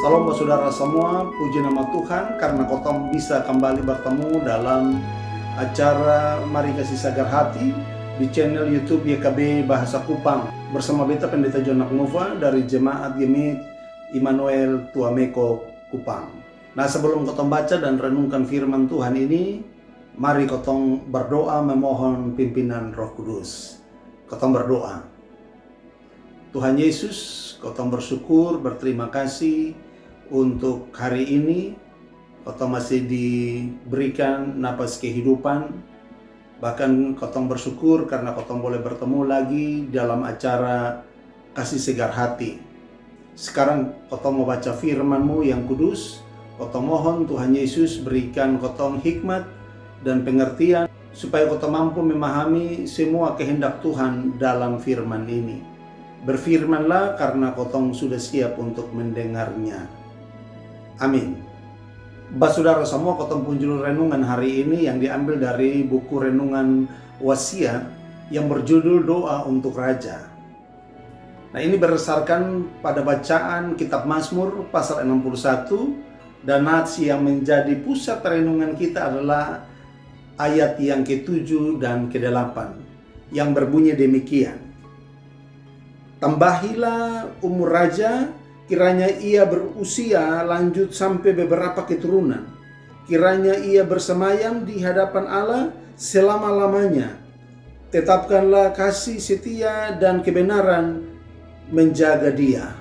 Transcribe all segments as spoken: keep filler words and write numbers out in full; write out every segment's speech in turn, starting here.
Salam buat saudara semua, puji nama Tuhan karena kotong bisa kembali bertemu dalam acara Mari Kasi Sagar Hati di channel YouTube Y K B Bahasa Kupang bersama beta Pendeta Jonak Nova dari Jemaat Gemit Immanuel Tuameko Kupang. Nah, sebelum kotong baca dan renungkan firman Tuhan ini, mari kotong berdoa memohon pimpinan Roh Kudus. Kotong berdoa. Tuhan Yesus, kotong bersyukur, berterima kasih untuk hari ini. Kotong masih diberikan napas kehidupan. Bahkan kotong bersyukur karena kotong boleh bertemu lagi dalam acara Kasih Segar Hati. Sekarang kotong mau baca firman-Mu yang kudus. Kotong mohon Tuhan Yesus berikan kotong hikmat dan pengertian supaya kotong mampu memahami semua kehendak Tuhan dalam firman ini. Berfirmanlah karena kotong sudah siap untuk mendengarnya. Amin. Basudara semua, kotong pung judul renungan hari ini yang diambil dari buku renungan Wasia yang berjudul Doa untuk Raja. Nah, ini berdasarkan pada bacaan kitab Mazmur pasal enam puluh satu, dan nats yang menjadi pusat renungan kita adalah ayat yang ketujuh dan kedelapan yang berbunyi demikian. Tambahilah umur raja, kiranya ia berusia lanjut sampai beberapa keturunan. Kiranya ia bersemayam di hadapan Allah selama-lamanya. Tetapkanlah kasih setia dan kebenaran menjaga dia.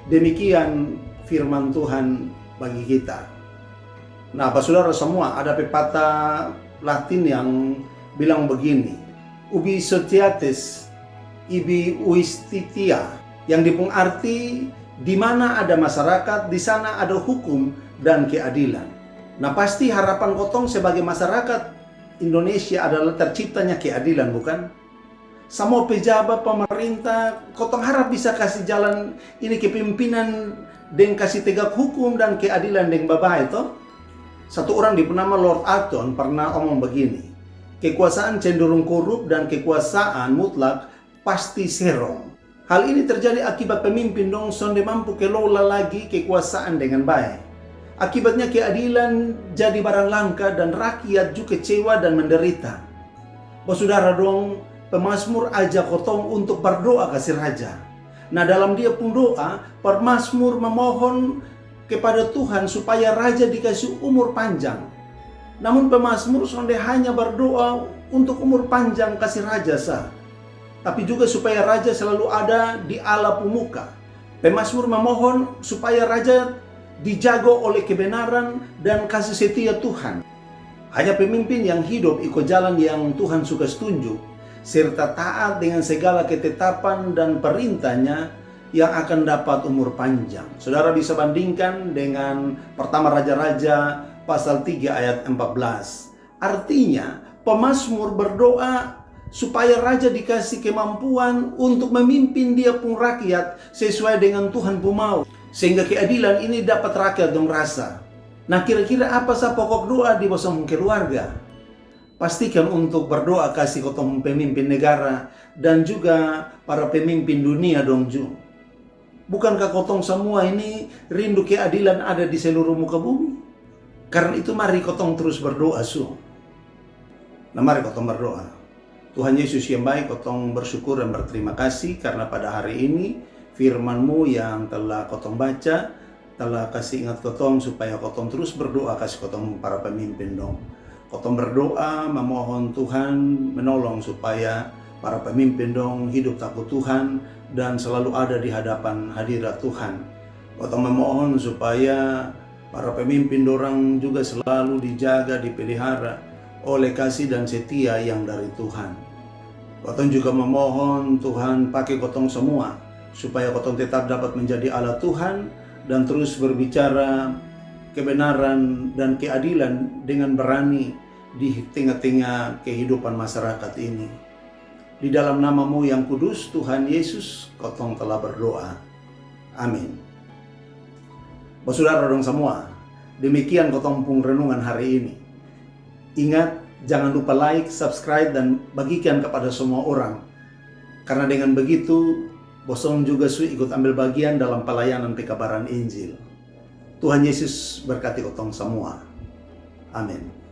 Demikian firman Tuhan bagi kita. Nah, basudara semua, ada pepatah Latin yang bilang begini, "Ubi societas, ibi iustitia," yang dipung arti, di mana ada masyarakat, di sana ada hukum dan keadilan. Nah, pasti harapan kotong sebagai masyarakat Indonesia adalah terciptanya keadilan, bukan? Samua pejabat, pemerintah, kotong harap bisa kasi jalan ini kepemimpinan deng kasi tegak hukum dan keadilan deng babae to. Satu orang dia pung nama Lord Acton pernah omong begini, "Kekuasaan cenderung korup dan kekuasaan mutlak pasti serong." Hal ini terjadi akibat pemimpin dong sonde mampu kelola lagi kekuasaan dengan bae. Akibatnya keadilan jadi barang langka dan rakyat ju kecewa dan menderita. Basudara dong, pemazmur ajak kotong untuk berdoa kasi raja. Nah, dalam dia pung doa, pemazmur memohon kepada Tuhan supaya raja dikasi umur panjang. Namun pemazmur sonde hanya berdoa untuk umur panjang kasi raja sa, tapi juga supaya raja selalu ada di Allah pung muka. Pemazmur memohon supaya raja dijago oleh kebenaran dan kasih setia Tuhan. Hanya pemimpin yang hidup iko jalan yang Tuhan su kas tunjuk, serta taat dengan segala ketetapan dan perintahnya, yang akan dapat umur panjang. Saudara bisa bandingkan dengan Pertama Raja-Raja pasal tiga ayat empat belas. Artinya, pemazmur berdoa supaya raja dikasi kemampuan untuk memimpin dia pung rakyat sesuai dengan Tuhan pung mau, sehingga keadilan ini dapat rakyat dong rasa. Nah, kira-kira apa sa pokok doa di bosong keluarga? Pastikan untuk berdoa kasi kotong pemimpin negara dan juga para pemimpin dunia dong ju. Bukankah kotong samua ini rindu keadilan ada di seluruh muka bumi? Karna itu mari kotong terus berdoa su. Nah, mari kotong berdoa. Tuhan Yesus yang baik, kotong bersyukur dan berterima kasih karna pada hari ini firman-Mu yang telah kotong baca telah kasi ingat kotong supaya kotong terus berdoa kasi kotong para pemimpin dong. Kotong berdoa memohon Tuhan menolong supaya para pemimpin dong hidup takut Tuhan dan selalu ada di hadapan hadirat Tuhan. Kotong memohon supaya para pemimpin dorang juga selalu dijaga, dipelihara oleh kasih dan setia yang dari Tuhan. Kotong juga memohon Tuhan pake kotong semua supaya kotong tetap dapat menjadi alat Tuhan dan terus berbicara kebenaran dan keadilan dengan berani di tengah-tengah kehidupan masyarakat ini. Di dalam nama-Mu yang kudus, Tuhan Yesus, kotong telah berdoa. Amin. Basudara dong samua, demikian kotong pung renungan hari ini. Ingat, jangan lupa like, subscribe, dan bagikan kepada semua orang. Karna dengan begitu, Bosong juga su ikut ambil bagian dalam palayanan pekabaran Injil. Tuhan Yesus berkati kotong samua. Amin.